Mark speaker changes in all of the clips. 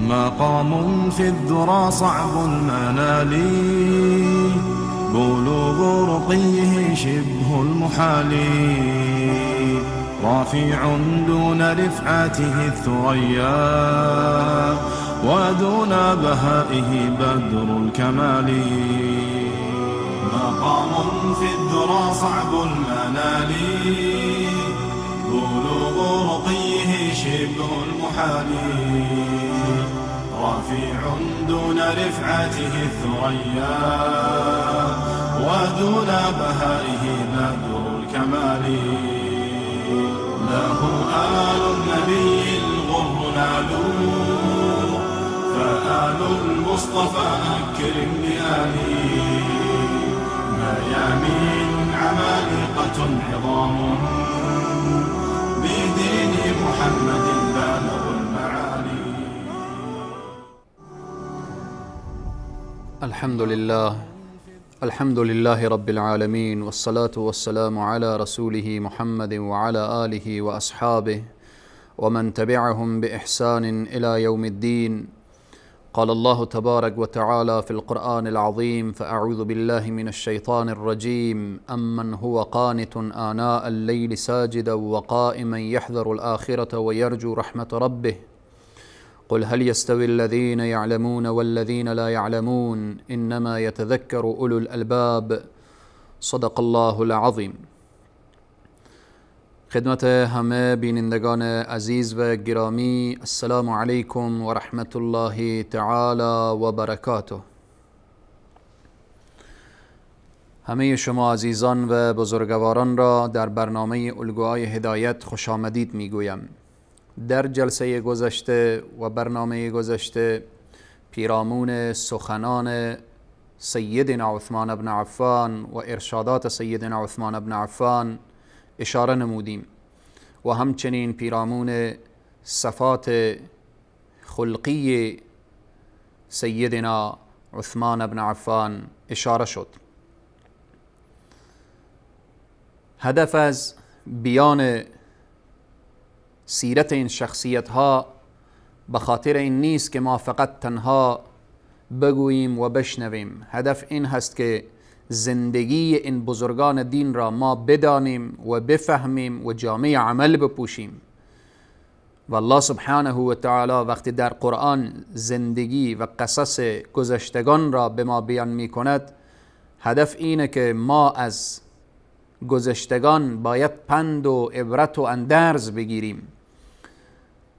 Speaker 1: مقام في الذرى صعب المنال، بلوغ رقيه شبه المحال، رافع دون رفعته الثريا، ودون بهائه بدر الكمال. مقام في الذرى صعب المنال، بلوغ رقيه شبه المحال، رفيع دون رفعته الثريا، ودون بهائه بدر الكمال. له آل النبي الغر نالوا، فآل المصطفى أكرم بآله. ميامين عمالقة عظام، بدين محمد بالغ المعالي.
Speaker 2: الحمد لله، الحمد لله رب العالمين، والصلاة والسلام على رسوله محمد وعلى آله وأصحابه ومن تبعهم بإحسان إلى يوم الدين. قال الله تبارك وتعالى في القرآن العظيم: فأعوذ بالله من الشيطان الرجيم، أمن هو قانت آناء الليل ساجدا وقائما يحذر الآخرة ويرجو رحمة ربه، قل هل يستوي الذين يعلمون والذين لا يعلمون إنما يتذكر أولو الألباب. صدق الله العظیم. خدمت همه بینندگان عزیز و گرامی، السلام علیکم و رحمت الله تعالی و برکاته. همه شما عزیزان و بزرگواران را در برنامه الگوهای هدایت خوش آمدید میگویم. در جلسه گذشته و برنامه گذشته پیرامون سخنان سیدنا عثمان بن عفان و ارشادات سیدنا عثمان بن عفان اشاره نمودیم و همچنین پیرامون صفات خلقی سیدنا عثمان بن عفان اشاره شد. هدف از بیان سیرت این شخصیت ها به خاطر این نیست که ما فقط تنها بگوییم و بشنویم. هدف این هست که زندگی این بزرگان دین را ما بدانیم و بفهمیم و جامعه عمل بپوشیم. و الله سبحانه و تعالی وقتی در قرآن زندگی و قصص گذشتگان را به ما بیان می کند، هدف اینه که ما از گذشتگان باید پند و عبرت و اندرز بگیریم.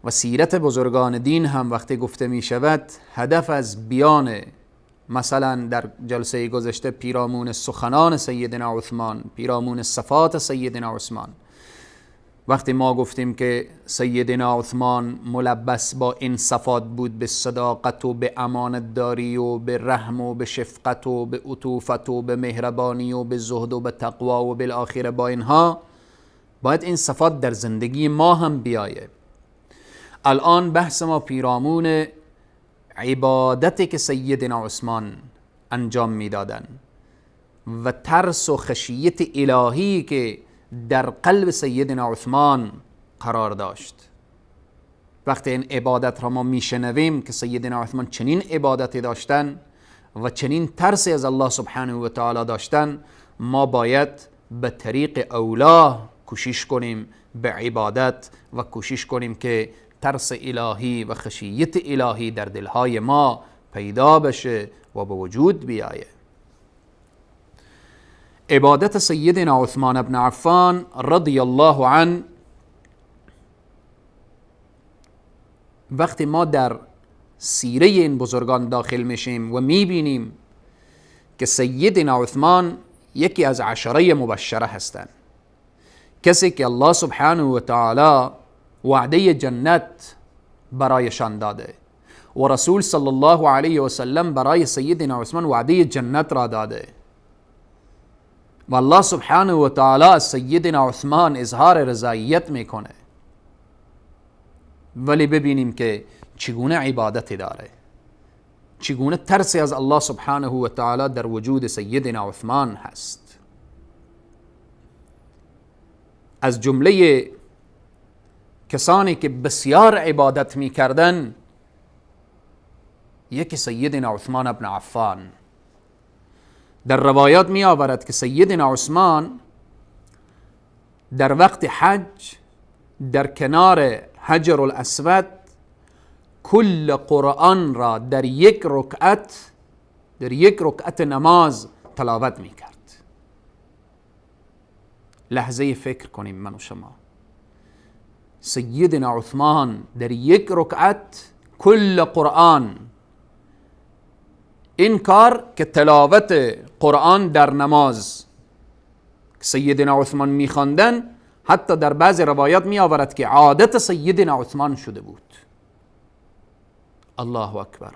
Speaker 2: و سیرت بزرگان دین هم وقتی گفته می شود، هدف از بیان مثلا در جلسه گذشته پیرامون سخنان سیدنا عثمان، پیرامون صفات سیدنا عثمان، وقتی ما گفتیم که سیدنا عثمان ملبس با این صفات بود، به صداقت و به امانتداری و به رحم و به شفقت و به عطوفت و به مهربانی و به زهد و به تقوا و بالآخره، با اینها باید این صفات در زندگی ما هم بیایه. الان بحث ما پیرامون عبادتی که سیدنا عثمان انجام میدادن و ترس و خشیت الهی که در قلب سیدنا عثمان قرار داشت. وقتی این عبادت را ما میشنویم که سیدنا عثمان چنین عبادتی داشتن و چنین ترسی از الله سبحانه و تعالی داشتن، ما باید به طریق اولا کوشش کنیم به عبادت و کوشش کنیم که ترس الهی و خشیت الهی در دلهای ما پیدا بشه و به وجود بیایه. عبادت سیدنا عثمان بن عفان رضی الله عنه وقتی ما در سیره این بزرگان داخل میشیم و میبینیم که سیدنا عثمان یکی از عشره مبشره هستند، کسی که الله سبحانه و تعالی وعده جنت برایشان داده و رسول صلی الله علیه و سلم برای سیدنا عثمان وعده جنت را داده و الله سبحانه و تعالی از سیدنا عثمان اظهار رضایت میکنه. ولی ببینیم که چگونه عبادتی داره، چگونه ترسی از الله سبحانه و تعالی در وجود سیدنا عثمان هست. از جمله کسانی که بسیار عبادت میکردن یکی سیدنا عثمان ابن عفان. در روایات می آورد که سیدنا عثمان در وقت حج در کنار حجر الاسود کل قرآن را در یک رکعت نماز تلاوت می کرد. لحظه فکر کنیم من و شما، سیدنا عثمان در یک رکعت کل قرآن، این کار که تلاوت قرآن در نماز سیدنا عثمان میخواندن، حتی در بعض روایات می آورد که عادت سیدنا عثمان شده بود. الله اکبر.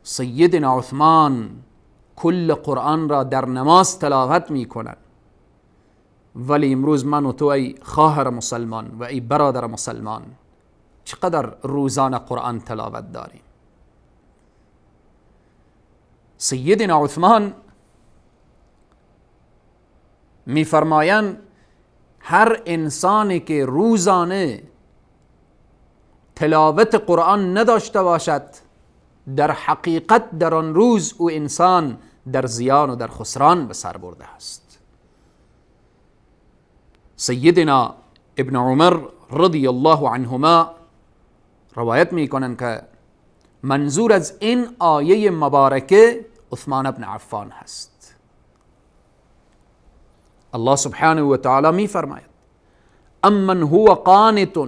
Speaker 2: سیدنا عثمان کل قرآن را در نماز تلاوت می کند، ولی امروز من و تو ای خواهر مسلمان و ای برادر مسلمان چقدر روزانه قرآن تلاوت داریم؟ سیدنا عثمان میفرمایند هر انسانی که روزانه تلاوت قرآن نداشته باشد، در حقیقت در آن روز او انسان در زیان و در خسران به سر برده است. سیدنا ابن عمر رضی الله عنهما روایت میکنند که منظور از این آیه مبارکه عثمان ابن عفان هست. الله سبحانه و تعالی میفرماید امن هو قانت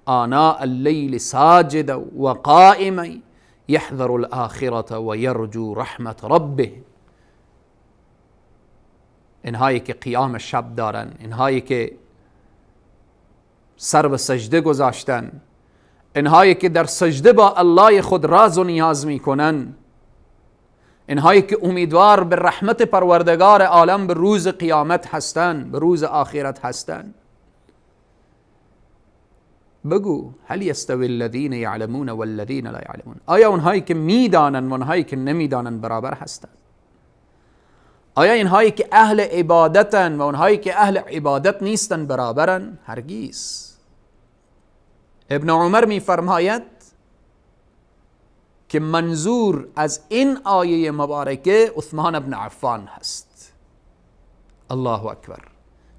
Speaker 2: آناء اللیل ساجدا وقائما يحذر الآخرة ويرجو رحمة ربه. اینهایی که قیام شب دارن، اینهایی که سر به سجده گذاشتن، اینهایی که در سجده با الله خود راز و نیاز میکنن، اینهایی که امیدوار به رحمت پروردگار عالم به روز قیامت هستن، به روز آخرت هستن. بگو هل یستوی الذین یعلمون والذین لا یعلمون، آیا اونهایی که میدانن و اونهایی که نمیدانن برابر هستند؟ آیا اینهایی که اهل عبادتن و اونهایی که اهل عبادت نیستن برابرن؟ هرگیز. ابن عمر میفرماید که منظور از این آیه مبارکه عثمان ابن عفان هست. الله اکبر.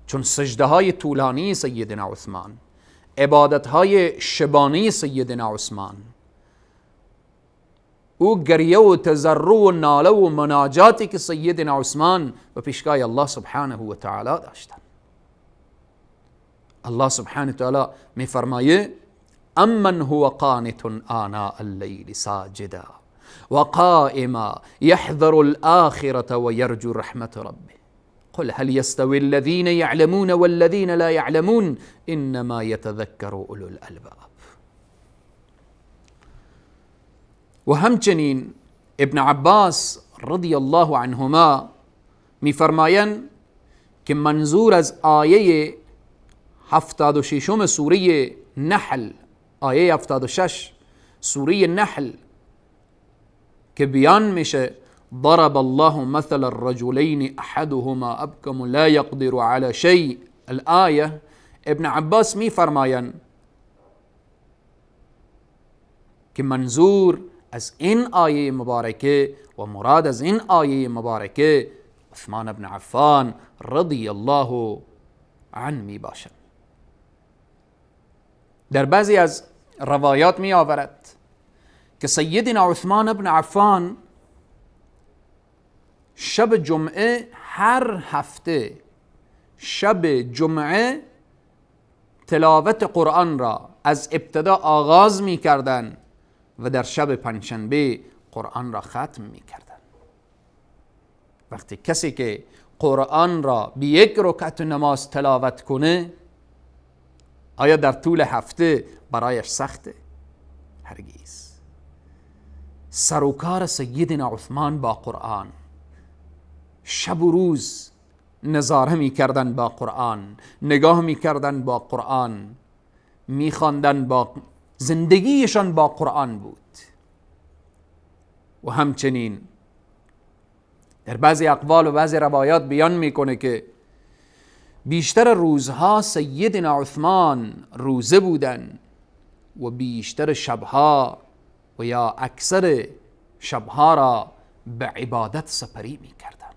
Speaker 2: چون سجده های طولانی سیدنا عثمان، عبادت های شبانه سیدنا عثمان، او گریه و تضرع و ناله و مناجاتی که سیدنا عثمان به پیشگاه الله سبحانه و تعالی داشتن. الله سبحانه و تعالی میفرمایه امن هو قانت آناء اللیل ساجدا وقائما يحذر الآخرة ويرجو رحمة ربه قل هل يستوي الذين يعلمون والذين لا يعلمون إنما يتذكر أولو الألباب. و همچنین ابن عباس رضی الله عنهما میفرمایند که منظور از آیه 76 سوره نحل، آیه 76 سوره نحل که بیان میشه ضرب الله مثل الرجلين احدهما ابكم لا يقدر على شيء الآیه، ابن عباس میفرمایند که منظور از این آیه مبارکه و مراد از این آیه مبارکه عثمان بن عفان رضی الله عنه می باشد. در بعضی از روایات می آورد که سیدنا عثمان بن عفان شب جمعه، هر هفته شب جمعه تلاوت قرآن را از ابتدا آغاز می کردن و در شب پنجشنبه قرآن را ختم می کردن. وقتی کسی که قرآن را به یک رکعت نماز تلاوت کنه، آیا در طول هفته برایش سخته؟ هرگیز. سروکار سیدنا عثمان با قرآن، شب و روز نظاره می کردن با قرآن، نگاه می کردن با قرآن، می خواندن با زندگیشان با قرآن بود. و همچنین در بعضی اقوال و بعضی روایات بیان میکنه که بیشتر روزها سیدنا عثمان روزه بودن و بیشتر شبها و یا اکثر شبها را به عبادت سپری می کردن.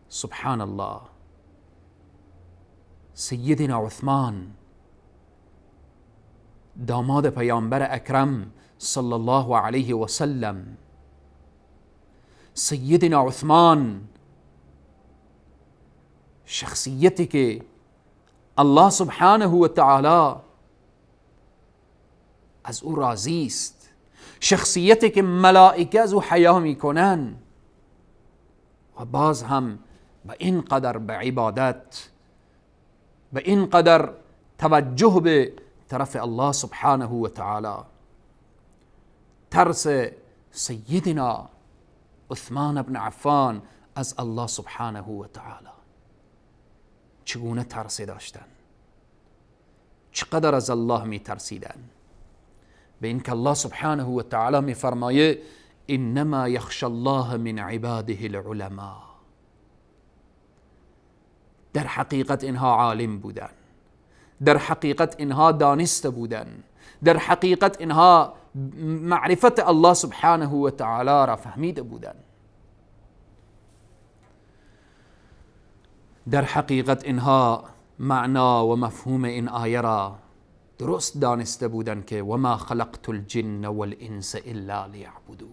Speaker 2: سبحان الله، سیدنا عثمان داماد پیامبر اکرم صلی الله علیه و سلم، سیدنا عثمان شخصیتی که الله سبحانه و تعالی از او راضی است، شخصیتی که ملائکه از او حیا میکنن و باز هم به این قدر به عبادت، به این قدر توجه به طرف الله سبحانه و تعالی. ترس سیدنا عثمان بن عفان از الله سبحانه و تعالی، چگونه ترس داشتن، چقدر از الله می ترسیدن، به اینکه الله سبحانه و تعالی می فرمایه انما یخشى الله من عباده العلماء. در حقیقت اینها عالم بودن، در حقیقت اینها دانسته بودن، در حقیقت اینها معرفت الله سبحانه و تعالی را فهمیده بودن، در حقیقت اینها معنا و مفهوم این آیه را درست دانسته بودن که و ما خلقت الجن والانس الا لیعبدون.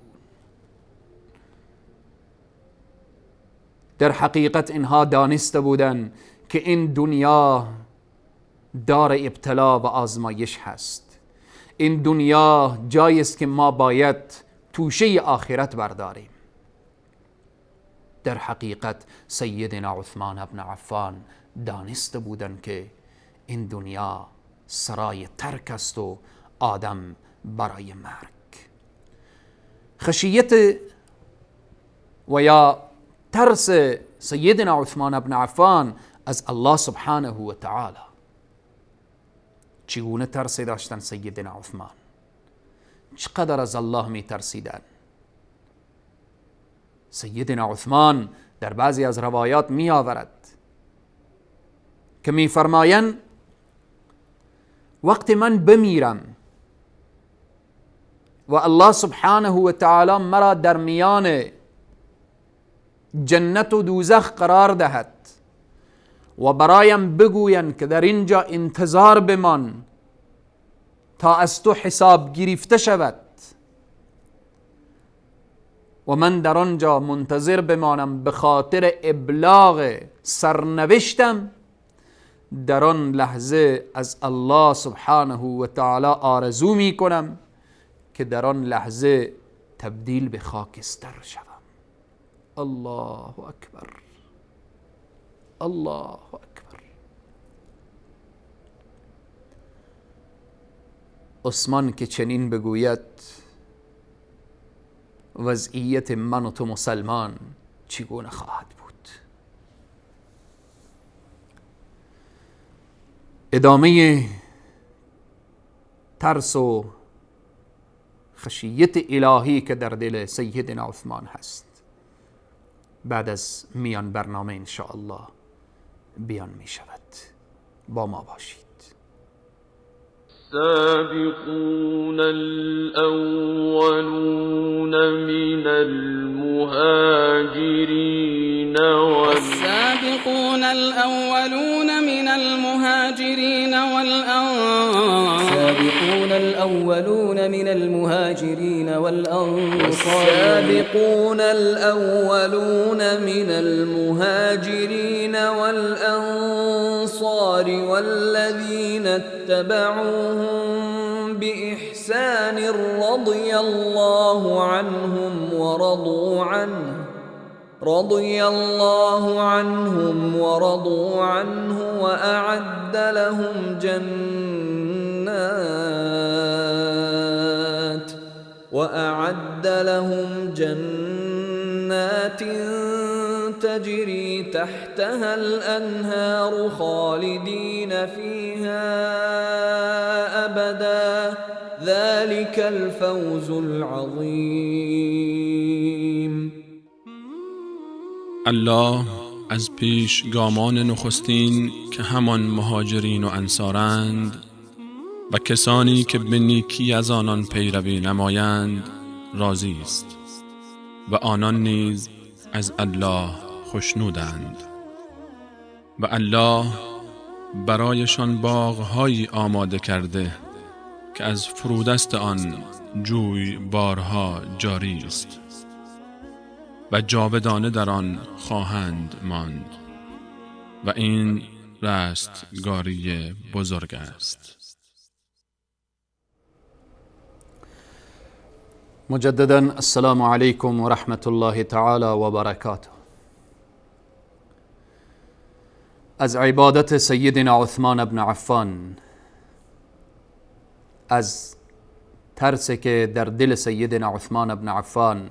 Speaker 2: در حقیقت اینها دانسته بودن که این دنیا دار ابتلا و آزمایش هست، این دنیا جایی است که ما باید توشه آخرت برداریم. در حقیقت سیدنا عثمان بن عفان دانسته بودن که این دنیا سرای ترک است و آدم برای مرگ. خشیت و یا ترس سیدنا عثمان بن عفان از الله سبحانه و تعالی، چگونه ترس داشتن سیدنا عثمان، چقدر از الله می ترسیدن. سیدنا عثمان در بعضی از روایات می آورد که می فرمایند وقت من بمیرم و الله سبحانه و تعالی مرا در میان جنت و دوزخ قرار دهد و برایم بگویند که در اینجا انتظار بمان تا از تو حساب گرفته شود و من در آنجا منتظر بمانم به خاطر ابلاغ سرنوشتم، در آن لحظه از الله سبحانه و تعالی آرزو می کنم که در آن لحظه تبدیل به خاکستر شوم. الله اکبر، الله اکبر. عثمان که چنین بگوید وضعیت من و تو مسلمان چگونه خواهد بود؟ ادامه ترس و خشیت الهی که در دل سیدنا عثمان هست بعد از میان برنامه انشاءالله بیان می شود. با ما باشید.
Speaker 3: السابقون الأولون من المهاجرين
Speaker 4: والسابقون الأولون من المهاجرين والأنصار
Speaker 5: السابقون الأولون من المهاجرين والأنصار
Speaker 6: السابقون الأولون من المهاجرين والأنصار والذين اتبعوهم بإحسان رضي الله عنهم ورضوا عنه وأعد لهم جنات تجري تحتها الأنهار خالدين فيها أبدا ذلك الفوز العظیم.
Speaker 7: الله از پیش گامان نخستین که همان مهاجرین و انصارند و کسانی که به نیکی از آنان پیروی نمایند راضی است و آنان نیز از الله خوشنودند و الله برایشان باغهایی آماده کرده که از فرودست آن جوی بارها جاری است و جاودانه در آن خواهند ماند و این رستگاری بزرگ است.
Speaker 2: مجددا السلام علیکم و رحمت الله تعالی و برکاته. از عبادت سیدنا عثمان بن عفان، از ترس که در دل سیدنا عثمان بن عفان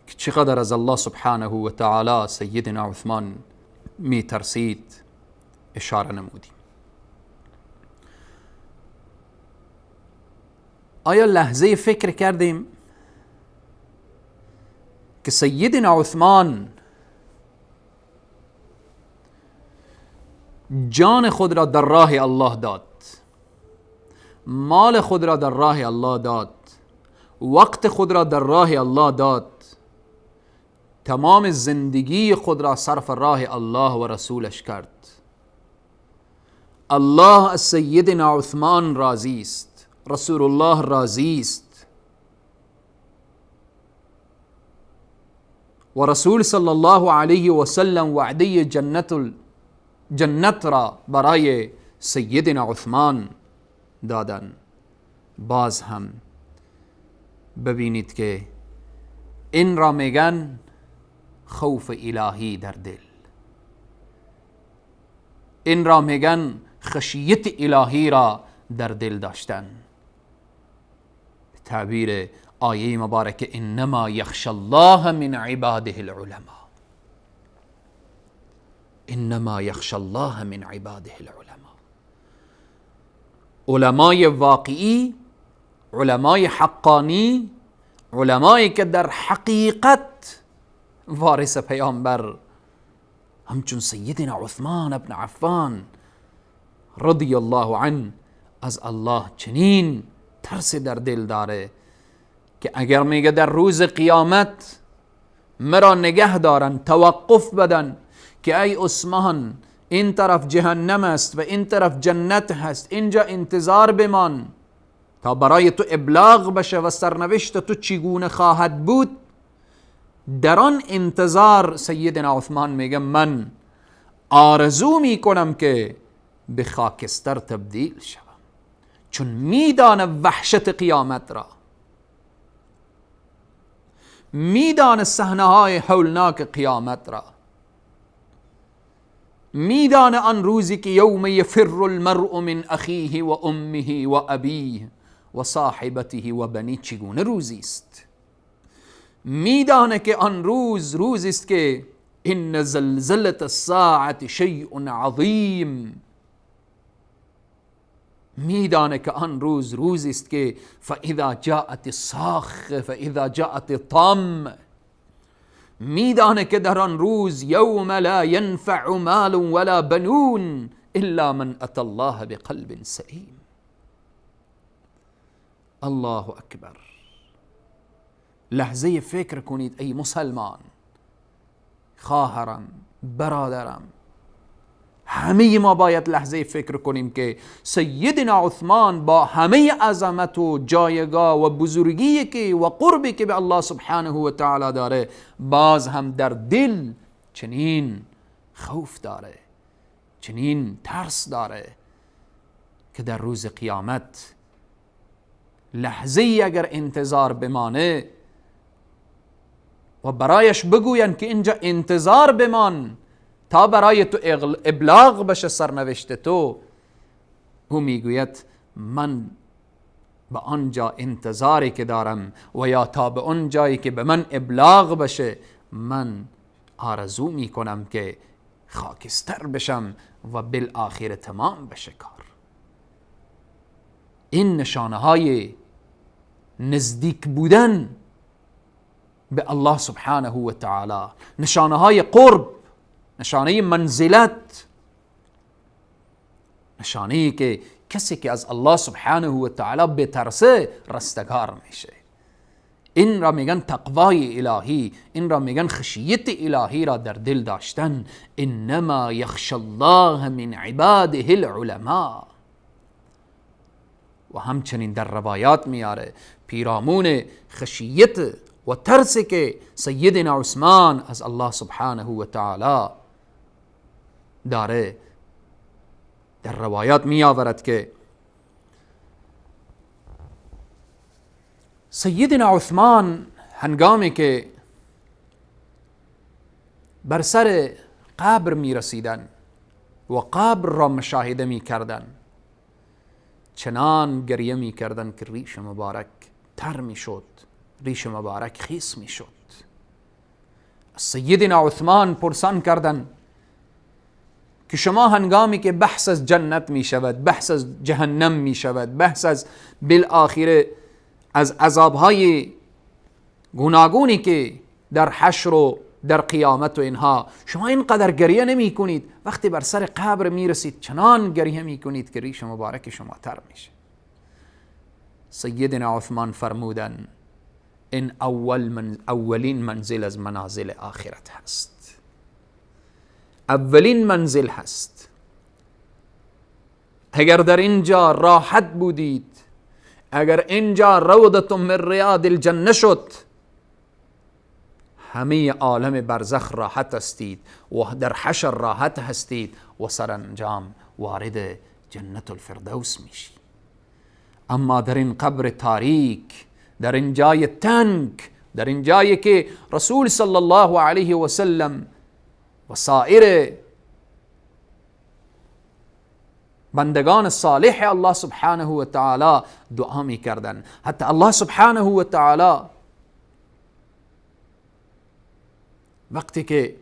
Speaker 2: که چقدر از الله سبحانه و تعالی سیدنا عثمان می ترسید اشاره نمودیم. آیا لحظه فکر کردیم که سیدنا عثمان جان خود را در راه الله داد، مال خود را در راه الله داد، وقت خود را در راه الله داد، تمام زندگی خود را صرف راه الله و رسولش کرد؟ الله از سیدنا عثمان راضی است، رسول الله راضی است و رسول صلی الله علیه و سلم وعده جنت را برای سیدنا عثمان دادن. باز هم ببینید که این را میگن خوف الهی در دل، این را میگن خشیت الهی را در دل داشتن. تعبیر آیه مبارکه انما یخشى الله من عباده العلماء، انما یخشى الله من عباده العلماء. علمای واقعی، علمای حقانی، علمایی که در حقیقت وارث پیامبر همچون سیدنا عثمان بن عفان رضی الله عنه از الله چنین ترس در دل داره که اگر میگه در روز قیامت مرا نگه دارن، توقف بدن که ای عثمان این طرف جهنم است و این طرف جنت هست، اینجا انتظار بمان تا برای تو ابلاغ بشه و سرنوشت تو چگونه خواهد بود، در آن انتظار سیدنا عثمان میگه من آرزو میکنم که به خاکستر تبدیل شوم، چون میدانه وحشت قیامت را، میدانه صحنه های هولناک قیامت را، میدانه آن روزی که یوم یفر المرء من اخیه و امه و ابیه و صاحبته و بنی چگونه روزی است. میدانه که آن روز روزی است که ان زلزلة الساعة شیء عظیم. میدانه که آن روز روزی است که فاذا جاءت الصاخه فاذا جاءت الطامه. میدانه که در آن روز یوم لا ینفع مال ولا بنون الا من اتى الله بقلب سلیم. الله اکبر. لحظه فکر کنید ای مسلمان، خواهرم، برادرم، همه ما باید لحظه فکر کنیم که سیدنا عثمان با همه عظمت و جایگاه و بزرگی که و قربی که به الله سبحانه و تعالی داره، باز هم در دل چنین خوف داره، چنین ترس داره که در روز قیامت لحظه ای اگر انتظار بمانه و برایش بگوین که اینجا انتظار بمان تا برای تو ابلاغ بشه سرنوشت تو، او میگوید من به آنجا انتظاری که دارم و یا تا به آن جایی که به من ابلاغ بشه من آرزو میکنم که خاکستر بشم و بالآخر تمام بشه کار. این نشانه های نزدیک بودن به الله سبحانه و تعالی، نشانه های قرب، نشانه منزلت. نشانه ای که کسی که از الله سبحانه و تعالی بترسه رستگار میشه. این را میگن تقوای الهی، این را میگن خشیت الهی را در دل داشتن. انما یخش الله من عباده العلماء. و همچنین در روایات میاره پیرامون خشیت و ترس که سیدنا عثمان از الله سبحانه و تعالی داره، در روایات می آورد که سیدنا عثمان هنگامی که بر سر قبر می رسیدن و قبر را مشاهده می کردن، چنان گریه می کردن که ریش مبارک تر می شد، ریش مبارک خیس می شد. سیدنا عثمان پرسان کردن که شما هنگامی که بحث از جنت می شود، بحث از جهنم می شود، بحث از بالآخره از عذابهای گوناگونی که در حشر و در قیامت و اینها، شما اینقدر گریه نمی کنید، وقتی بر سر قبر می رسید چنان گریه می کنید که ریش مبارک شما تر میشه. سیدنا عثمان فرمودن این اولین منزل از منازل آخرت هست، اولین منزل هست. اگر در اینجا راحت بودید، اگر اینجا روضة من ریاض الجنه شد، همه عالم برزخ راحت هستید و در حشر راحت هستید و سرانجام وارد جنت الفردوس میشی. اما در این قبر تاریک، در این جای تنگ، در این جایی که رسول صلی الله علیه و سلم و سایر بندگان صالح الله سبحانه و تعالی دعا می کردن، حتی الله سبحانه و تعالی وقتی که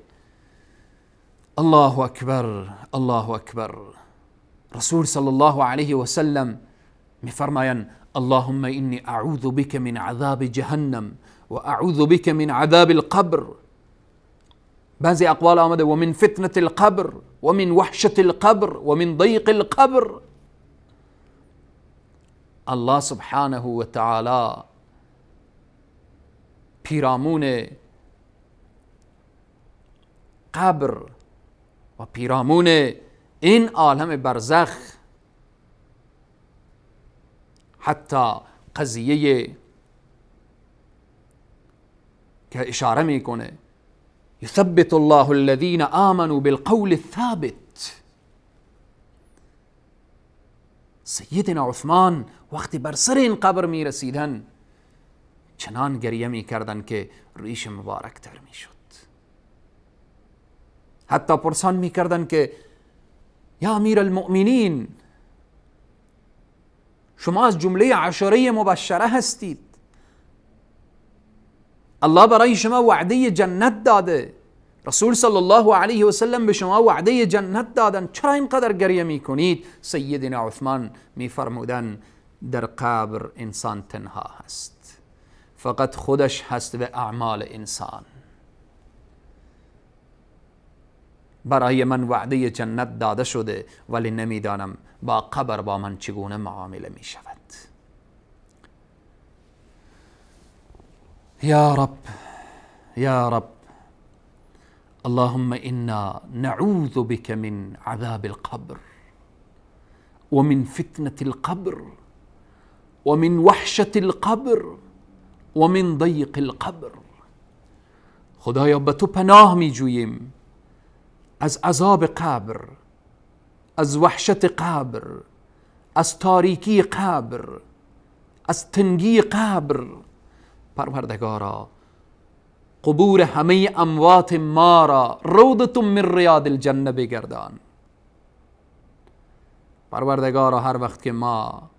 Speaker 2: الله اکبر الله اکبر، رسول صلی الله علیه و سلم می فرمایند اللهم اینی اعوذ بك من عذاب جهنم و اعوذ بك من عذاب القبر. بعضی اقوال آمده و من فتنة القبر و من وحشة القبر و من ضیق القبر. الله سبحانه و تعالی پیرامون قبر و پیرامون این عالم برزخ حتی قضیه که اشاره میکنه یثبت الله الذین آمنوا بالقول الثابت. سیدنا عثمان وقتی بر سر این قبر می رسیدن چنان گریه می کردن که ریش مبارک تر می شد. حتی پرسان می کردن که یا امیر المؤمنین، شما از جمله عشره مبشره هستید، الله برای شما وعده جنت داده، رسول صلی الله علیه و سلم به شما وعده جنت دادن، چرا اینقدر گریه می کنید؟ سیدنا عثمان می فرمودن در قبر انسان تنها هست، فقط خودش هست و اعمال انسان. برای من وعده جنت داده شده ولی نمیدانم با قبر با من چگونه معامله می شود. یا رب یا رب اللهم إنا نعوذ بك من عذاب القبر ومن فتنة القبر ومن وحشة القبر ومن ضيق القبر. خدایا به تو پناه می جوییم از عذاب قبر، از وحشت قبر، از تاریکی قبر، از تنگی قبر. پروردگارا قبور همه اموات ما را روضة من ریاض الجنه بگردان. پروردگارا هر وقت که ما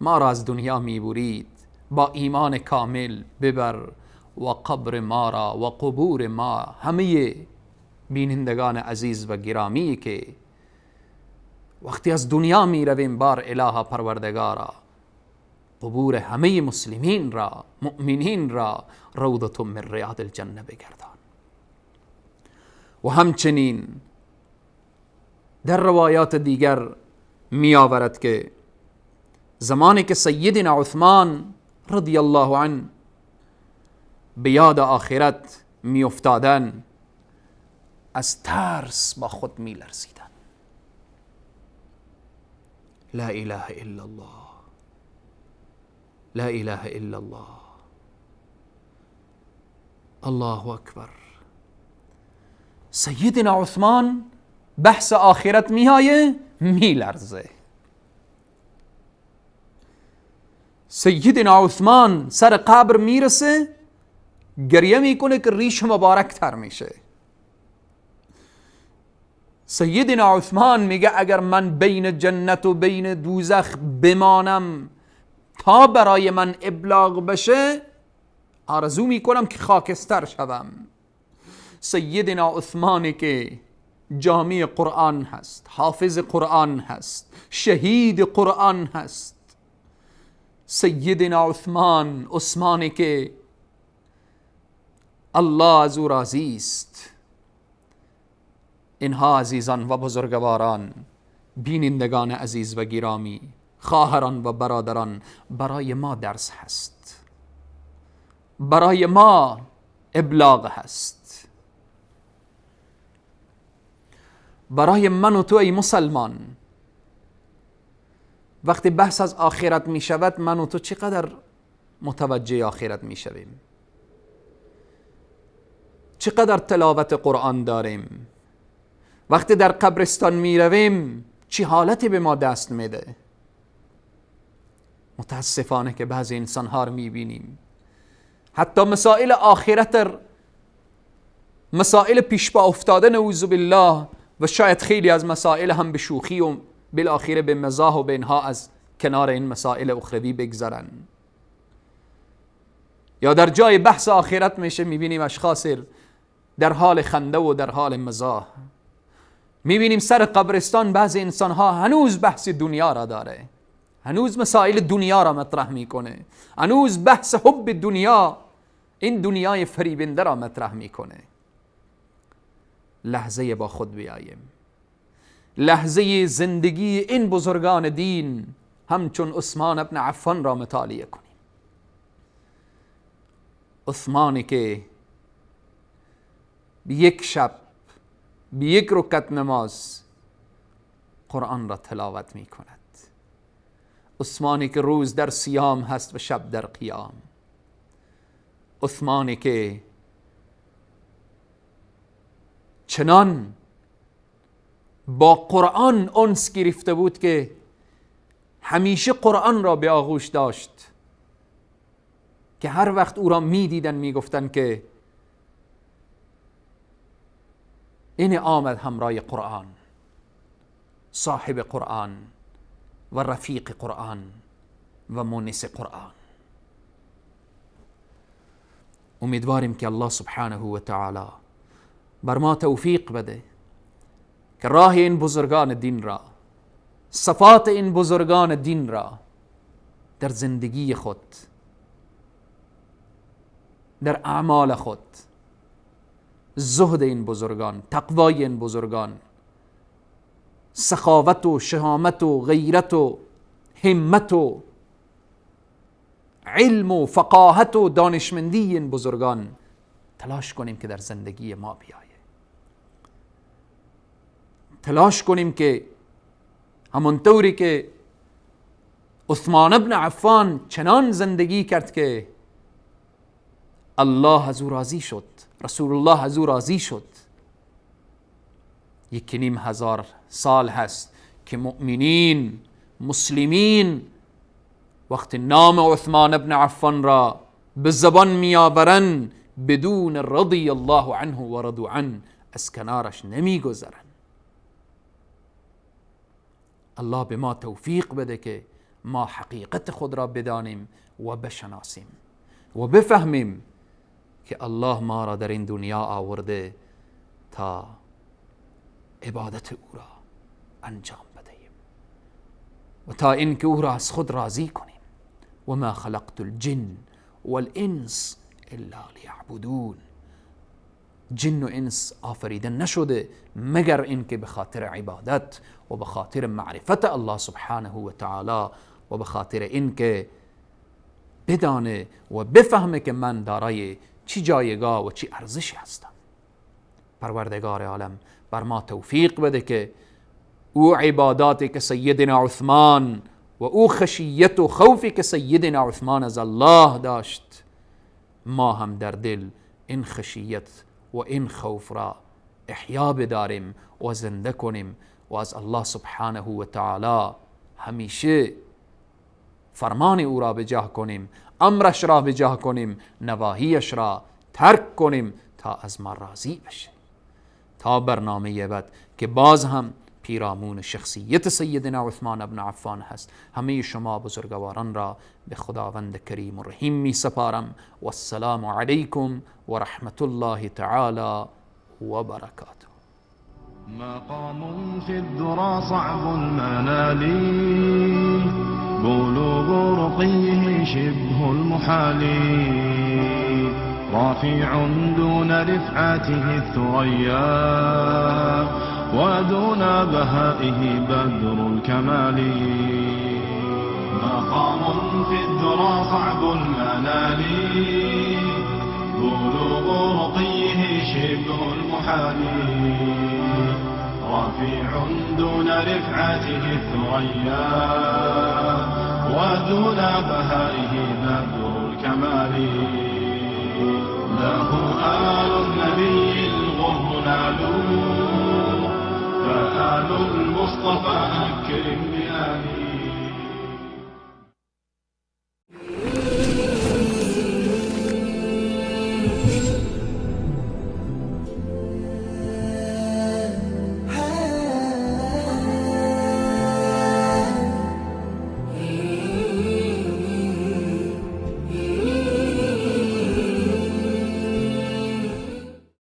Speaker 2: را از دنیا میبرید با ایمان کامل ببر و قبر ما را و قبور ما، همه بینندگان عزیز و گرامی که وقتی از دنیا می رویم، بار اله پروردگارا قبور همه مسلمین را، مؤمنین را روضة من ریاض الجنه بگردان. و همچنین در روایات دیگر می آورد که زمانی که سیدنا عثمان رضی الله عنه به یاد آخرت می افتادن، از ترس با خود می لرزیدن. لا اله الا الله، لا اله الا الله، الله اکبر. سیدنا عثمان بحث آخرت میایه میلرزه. سیدنا عثمان سر قبر میرسه، گریه میکنه که ریش مبارک تر میشه. سیدنا عثمان میگه اگر من بین جنت و بین دوزخ بمانم تا برای من ابلاغ بشه، آرزو میکنم که خاکستر شوم. سیدنا عثمانی که جامع قرآن هست، حافظ قرآن هست، شهید قرآن هست، سیدنا عثمان، عثمانی که الله از او راضی است. اینها عزیزان و بزرگواران، بینندگان عزیز و گرامی، خواهران و برادران، برای ما درس هست، برای ما ابلاغ هست، برای من و تو ای مسلمان. وقتی بحث از آخرت می شود، من و تو چقدر متوجه آخرت می شویم؟ چقدر تلاوت قرآن داریم؟ وقتی در قبرستان می رویم چه حالتی به ما دست میده؟ متاسفانه که بعضی انسان ها رو می بینیم حتی مسائل آخرت، مسائل پیش پا افتاده، نعوذ بالله، و شاید خیلی از مسائل هم به شوخی و بالاخره به مزاح و به اینها از کنار این مسائل اخروی بگذرن. یا در جای بحث آخرت میشه میبینیم اشخاص در حال خنده و در حال مزاح. میبینیم سر قبرستان بعضی انسانها هنوز بحث دنیا را داره، هنوز مسائل دنیا را مطرح میکنه، هنوز بحث حب دنیا، این دنیای فریبنده را مطرح میکنه. لحظه با خود بیاییم، لحظه زندگی این بزرگان دین همچون عثمان ابن عفان را مطالعه کنیم. عثمانی که به یک شب به یک رکعت نماز قرآن را تلاوت می کند، عثمانی که روز در صیام هست و شب در قیام، عثمانی که چنان با قرآن انس گرفته بود که همیشه قرآن را به آغوش داشت، که هر وقت او را می دیدن می گفتن که این آمد همراه قرآن، صاحب قرآن و رفیق قرآن و مونس قرآن. امیدواریم که الله سبحانه و تعالی بر ما توفیق بده که راه این بزرگان دین را، صفات این بزرگان دین را در زندگی خود، در اعمال خود، زهد این بزرگان، تقوای این بزرگان، سخاوت و شهامت و غیرت و همت و علم و فقاهت و دانشمندی این بزرگان تلاش کنیم که در زندگی ما بیایه. تلاش کنیم که همانطوری که عثمان ابن عفان چنان زندگی کرد که الله از او راضی شد، رسول الله از او راضی شد. 1500 سال هست که مؤمنین، مسلمین وقتی نام عثمان ابن عفان را به زبان میآورن بدون رضی الله عنه و رضوا عنه از کنارش نمیگذرن. الله به ما توفیق بده که ما حقیقت خود را بدانیم و بشناسیم و بفهمیم که الله ما را در این دنیا آورده تا عبادت او را انجام بدهیم و تا اینکه او را از خود راضی کنیم. و ما خلقت الجن والانس الا لیعبدون. جن و انس آفریده نشده مگر اینکه به خاطر عبادت و به خاطر معرفت الله سبحانه و تعالی و به خاطر اینکه بدانه و بفهمه که من دارای چی جایگاه و چی ارزشی هستم. پروردگار عالم بر ما توفیق بده که او عباداتی که سیدنا عثمان و او خشیت و خوفی که سیدنا عثمان از الله داشت، ما هم در دل این خشیت و این خوف را احیا بداریم و زنده کنیم و از الله سبحانه و تعالی همیشه فرمان او را بجاه کنیم، امرش را بجاه کنیم، نواهیش را ترک کنیم تا از ما راضی بشه. تا برنامه بعد که باز هم پیرامون شخصیت سیدنا عثمان ابن عفان هست، همه شما بزرگواران را به خداوند کریم و رحیم می سپارم. و السلام علیکم و رحمت الله تعالی و برکاته.
Speaker 1: مقام في الذرى صعب المنال، بلوغ رقيه شبه المحال، رافع دون رفعته الثريا، ودون بهائه بدر الكمال. مقام في الذرى صعب المنال، بلوغ رقيه شبه المحال، رفيع دون رفعته الثريا، ودون بهائه بدر الكمال. له آل النبي الغر نالوا، فآل المصطفى أكرم بآله.